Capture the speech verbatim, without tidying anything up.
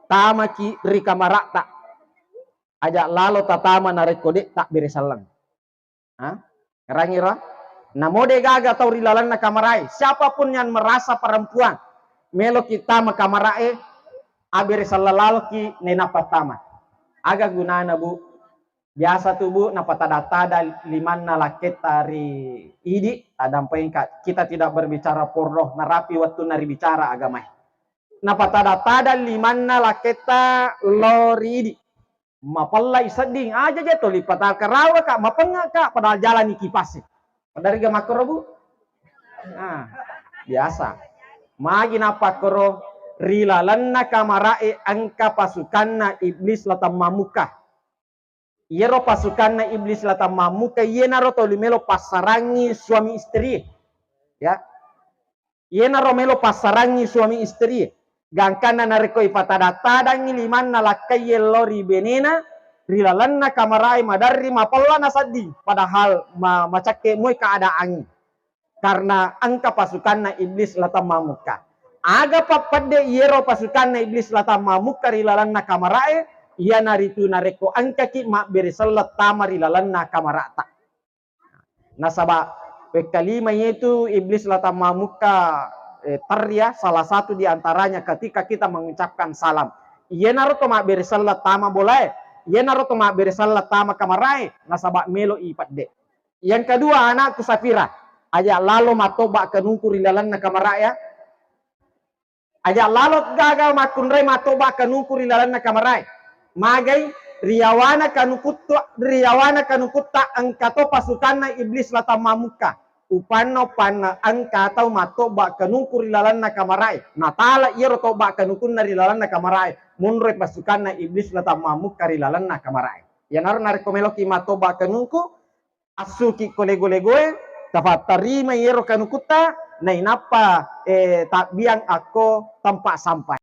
tamaki ri kamara'ta. Aja lalo tatama narekko de' tabbere selleng. Ha? Erangiro? Namo de' gaga tau ri lalenna kamarae, siapapun yang merasa perempuan meloki tama kamara'e, abbere selleng laloki nainappa tama. Aga gunana, Bu? Biasa tu, Bu, napatada-tada limanna lakketta ri idi, taddampengka, kita tidak berbicara porno, narapi wettunna ribicara agamae. Napatada-tada limanna lakketta lao ri idi. Mapellai sedding, aja je toli patal karawa ka, mapengnga ka, padahal jalani kipas. Padariga makkoro, Bu? Nah, biasa. Magi nappa koro ri lalenna kamara'e engka pasukanna iblis La Tammamukka. Iyaro pasukanna iblis La Tammamukka, iyenaro toli melo passarangi suami istri. Ya. Iyenaro melo passarangi suami istri. Gangkanna narekko ipatada-tadangngi limanna lakkaiye lao ri benena, ri lalenna kamarae maderri mapella nasedding, padahal ma-, macakke moi keadaangngi. Karena engka pasukanna iblis La Tammamukka. Aga pappedde iyero pasukanna iblis La Tammamukka ri lalenna kamarae, iyanaritu narekko engkaki mabbere selleng tama ri lalenna kamara'ta. Nasaba wekkalima yetu iblis La Tammamukka, eh, terria, salah satu di antaranya ketika kita mengucapkan salam. Iyenaro to mabbere selleng tama bolae, iyenaro to mabbere selleng tama kamarae, nasaba melo i pedde. Yang kedua, anakku Safira, aja lalo mattoba kanungku ri lalenna kamarae. Aja lalo gaga makkunrai mattoba kanungku ri lalenna kamarae. Magai riyawana kanukuttu, riyawana kanukutta engka to pasukanna iblis La Tammamukka. Upanna, upanna engka tau mattoba kanungku ri lalenna kamarae. Natala iyaro toba kanukunna ri lalenna kamarae. Monroi pasukanna iblis La Tammamukka ri lalenna kamarae. Iyanaro narekko meloki mattoba kanungku, assuki ko lego-legoe, tafattarima iyero kanukutta, nainappa, eh, tabbiang akko tempat sampah.